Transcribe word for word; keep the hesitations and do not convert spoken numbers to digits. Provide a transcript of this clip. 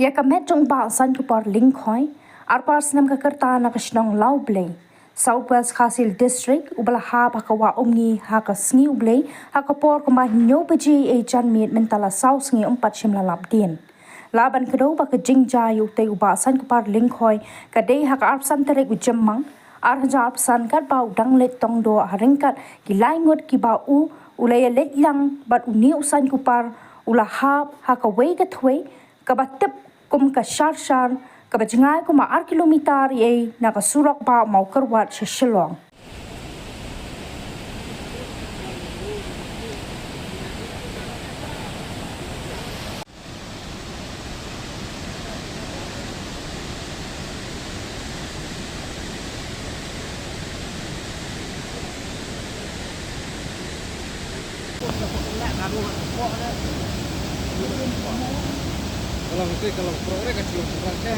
Ïa ka met jong u Bah Saiñkupar Lyngkhoi, arphew snem ka rta, na ka shnong Lawblei, South West Khasi Hills District, uba la hap ha ka Wah Umngi ha ka Sngi U Blei ha ka por kumba hynñiew baje janmiet mynta la saw sngi ym pat shym la lap dien. La ban kdew ba ka jingjia ïa utei u Bah Saiñkupar Lyngkhoi ka dei ha ka arphew san tarik u Jymmang ar hajar arphew san, katba u dang leit tong doh ha ryngkat ki lai ngut kiba u u la ïaleit lang bad une u Saiñkupar, u la hap ha kawei ka thwei kaba tip kum ka Sharshar, kaba jngai kum ar kilometer ïa na ka surok bah Mawkyrwat sha Shillong. Ka long te, ka long pro re ka chilo pro te.